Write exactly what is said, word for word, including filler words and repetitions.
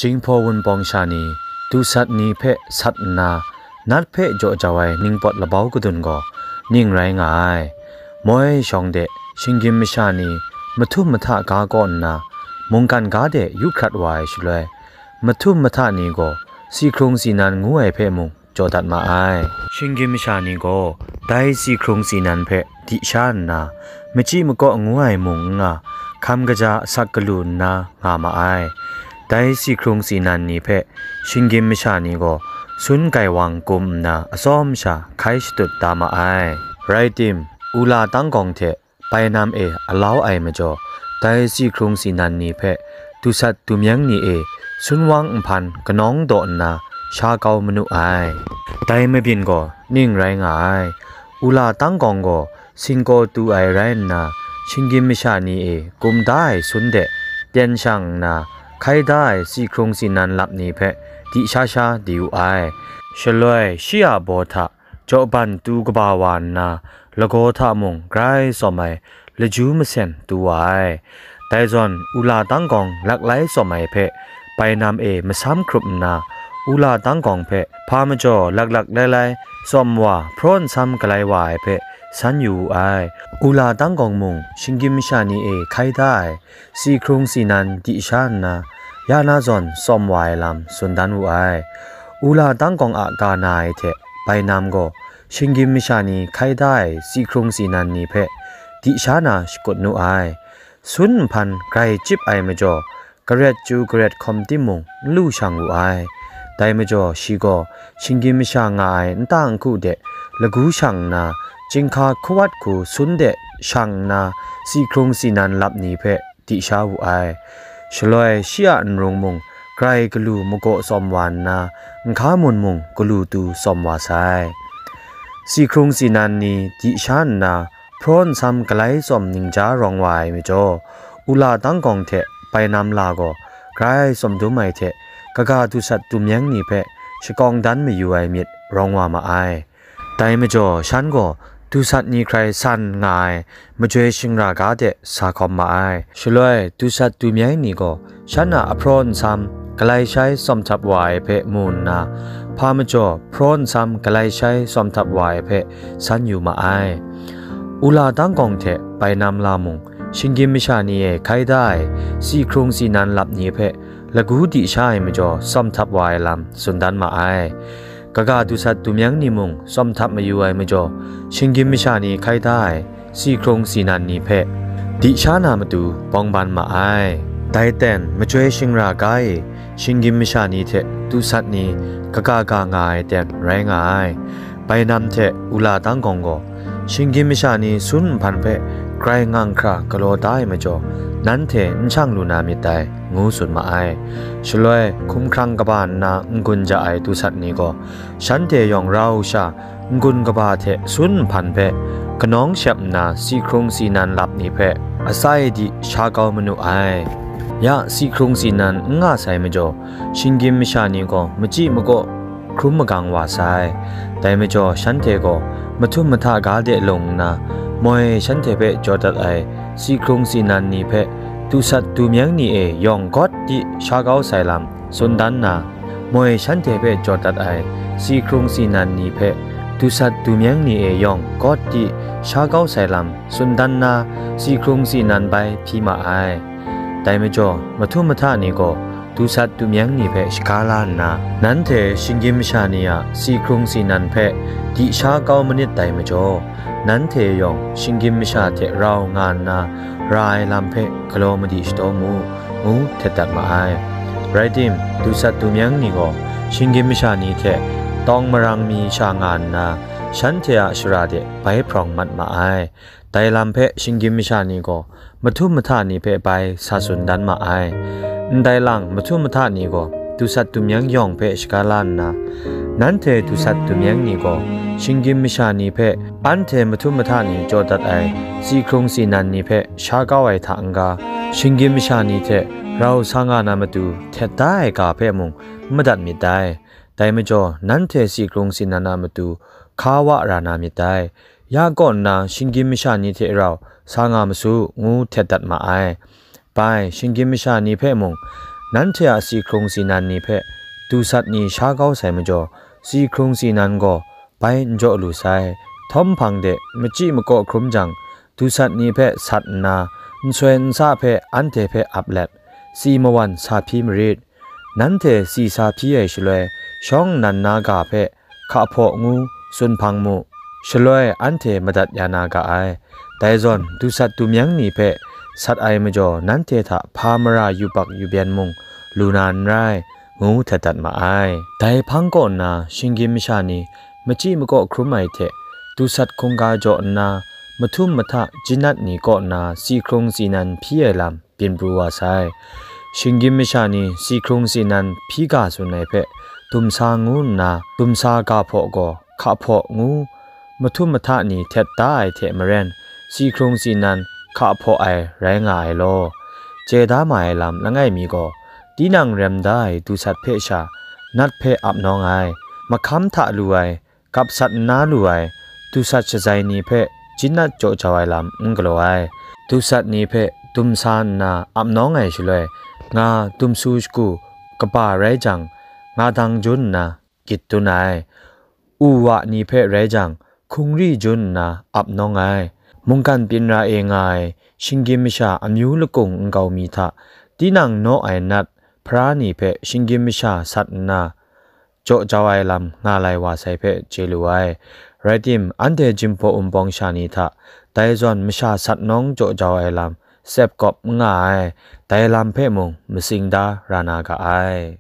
Jinghpaw Wunpawng sha ni, dusat ni hpe sat nna, nat hpe jaw jau ai ningpawt labau kadun gaw ning rai nga ai. Moi shawng de shinggyim masha ni mahtum mahta ga kaw nna, mungkan ga de yu hkrat wa ai shaloi, mahtum mahta ni gaw si hkrung si nan ngu ai hpe mung jaw dat ma ai. Shinggyim masha ni gaw dai si hkrung si nan hpe di sha nna, machyi makaw ngu ai mung n nga, hkam kaja asak galu nna nga ma ai. Dai si hkrung si nan ni hpe shinggyim masha ni gaw sun gaiwang kum nna atsawm sha hkai shatut da ma ai. Rai tim, ula tangkawng hte bainam e alau ai majaw, dai si hkrung si nan ni hpe dusat dumyeng ni e sunwang nhpan kanawng daw nna sha kau manu ai. Dai mabyin gaw ning rai nga ai. Ula tangkawng gaw singkaw tu ai rai nna, shinggyim masha ni e kum da ai sun de pyen shang nna, hkai da ai si hkrung si nan lap ni hpe di sha sha di wu ai. Shaloi shi a baw hta jawban tu kaba wa nna, lagaw hta mung grai tsawm ai laju masen tu wa ai. Dai zawn, ula tangkawng laklai tsawm ai hpe bainam e masam hkrup nna, ula tangkawng hpe hpa majaw laklak lailai tsawm wa hpraw nsam galai wa ai hpe san yu wu ai. Ula tangkawng mung shinggyim masha ni e hkai da ai si hkrung si nan di sha nna, ya na zawn tsawm wa ai lam tsun dan wu ai. Ula tangkawng a ga na ai hte bainam gaw shinggyim masha ni hkai da ai si hkrung si nan ni hpe di sha na shakut nu ai. Sun nhpan grai chyip ai majaw, garet chyu garet hkawm timung n lu shang wu ai. Dai majaw shi gaw shinggyim masha nga ai nta nhku de lagu shang nna, chyinghka hkawat hku sun de shang nna, si hkrung si nan lap ni hpe di sha wu ai. Shaloi shi a nrung mung grai galu magaw tsawm wa nna, nhka mun mung galu tu tsawm wa sai. Si hkrung si nan ni di sha nna, hpraw nsam galai tsawm ningja rawng wa ai majaw, ula tangkawng hte bainam la gaw grai tsawm dum ai hte kaga dusat dumyeng ni hpe shakawng dan mayu ai myit rawng wa ma ai. Dai majaw shan gaw dusat ni hkrai san nga ai majoi shingra ga de sa hkawm ma ai. Shaloi dusat dumyeng ni gaw shan a ahpraw nsam galai shai tsawm htap wa ai hpe mu nna, hpa majaw hpraw nsam galai shai tsawm htap wa ai hpe san yu ma ai. Ula tangkawng hte bainam la mung, shinggyim masha ni e hkai da ai si hkrung si nan lap ni hpe lagu di sha ai majaw tsawm htap wa ai lam tsun dan ma ai. Kaga dusat dumyeng ni mung tsawm htap mayu ai majaw, shinggyim masha ni hkai da ai si hkrung si nan ni hpe di sha na matu bawng ban ma ai. Dai ten, majoi shingra ga e shinggyim masha ni hte dusat ni kaga ga nga ai ten rai nga ai. Bainam hte ula tangkawng gaw, shinggyim masha ni sun nhpan hpe grai ngang hkra galaw da ai majaw, nanhte n shang lu na myit dai, ngu tsun ma ai. Shaloi hkumhkrang kaba nna n-gun ja ai dusat ni gaw, shanhte yawng rau sha n-gun kaba hte sun nhpan hpe kanawng shep nna, si hkrung si nan lap ni hpe atsai di sha kau manu ai. Ya si hkrung si nan n nga sai majaw, shinggyim masha ni gaw machyi makaw hkrum magang wa sai. Dai majaw shanhte gaw mahtum mahta ga de lung nna, moi shanhte hpe jaw dat ai si hkrung si nan ni hpe dusat dumyeng ni e yawng gawt di sha kau sai lam tsun dan nna, moi shanhte hpe jaw dat ai si hkrung si nan ni hpe dusat dumyeng ni e yawng gawt di sha kau sai lam tsun dan nna, si hkrung si nan bai hpyi ma ai. Dai majaw, mahtum mahta ni gaw dusat dumyeng ni hpe shaga la nna, nanhte shinggyim masha ni a si hkrung si nan hpe di sha kau manit dai majaw, nanhte yawng shinggyim masha hte rau nga nna, ra ai lam hpe galaw madi shadaw mu, ngu htet dat ma ai. Rai tim, dusat dumyeng ni gaw shinggyim masha ni hte tawng marang mi sha nga nna, shanhte a shara de bai hprawng mat ma ai. Dai lam hpe shinggyim masha ni gaw mahtum mahta ni hpe bai sa tsun dan ma ai. Ndai lang, mahtum mahta ni gaw dusat dumyeng yawng hpe shaga la nna, nanhte dusat dumyeng ni gaw shinggyim masha ni hpe anhte mahtum mahta ni jaw dat ai si hkrung si nan ni hpe sha kau ai hta n-ga, shinggyim masha ni hte rau sa nga na matu htet da ai ga hpe mung n madat myit dai. Dai majaw, nanhte si hkrung si nan a matu hka wa ra na myit dai. Ya kaw nna shinggyim masha ni hte rau sa nga masu, ngu htet dat ma ai. Bai, shinggyim masha ni hpe mung, Nanhte a si hkrung si nan ni hpe dusat ni sha kau sai majaw, si hkrung si nan gaw bai n jaw lu sai. Htawm hpang de machyi makaw hkrum jang, dusat ni hpe sat nna, nsoi nsa hpe anhte hpe ap let, si mawan sa hpyi marit. Nanhte si sa hpyi ai shaloi, shawng nnan na ga hpe hka hpaw ngu tsun hpang mu, shaloi anhte madat ya na ga ai. Dai zawn dusat dumyang ni hpe sat ai majaw, nanhte hta hpa mara yubak yubyen mung lu na n rai, ngu htet dat ma ai. Dai hpang kaw nna shinggyim masha ni machyi makaw hkrum ai hte dusat hkungga jaw nna, mahtum mahta jinat ni kaw nna si hkrung si nan hpyi ai lam byin pru wa sai. Shinggyim masha ni si hkrung si nan hpyi ga tsun ai hpe dumsa ngu nna, dumsa ga hpaw gaw hka hpaw ngu mahtum mahta ni htet da ai hte maren, si hkrung si nan hka hpaw ai rai nga ai law, chye da ma ai lam langai mi gaw, tinang rem da ai dusat hpe sha, nat hpe ap nawng ai, mahkam hta lu ai, gap sat nna lu ai, dusat shazai ni hpe jinat jaw jau ai lam n galaw ai. Dusat ni hpe dumsa nna ap nawng ai shaloi, nga dumsu shagu kaba rai jang, nga dang jun nna gyit dun ai. U wa ni hpe rai jang, hkungri jun nna ap nawng ai. Mungkan byin ra e nga ai shinggyim masha amyu lakung nkau mi hta, tinang naw ai nat hpara ni hpe shinggyim masha sat nna, jaw jau ai lam nga lai wa sai hpe chye lu ai. Rai tim, anhte Jinghpaw Wunpawng sha ni hta, dai zawn masha sat nawng jaw jau ai lam sep kawp n nga ai, dai lam hpe mung matsing da ra na ga ai.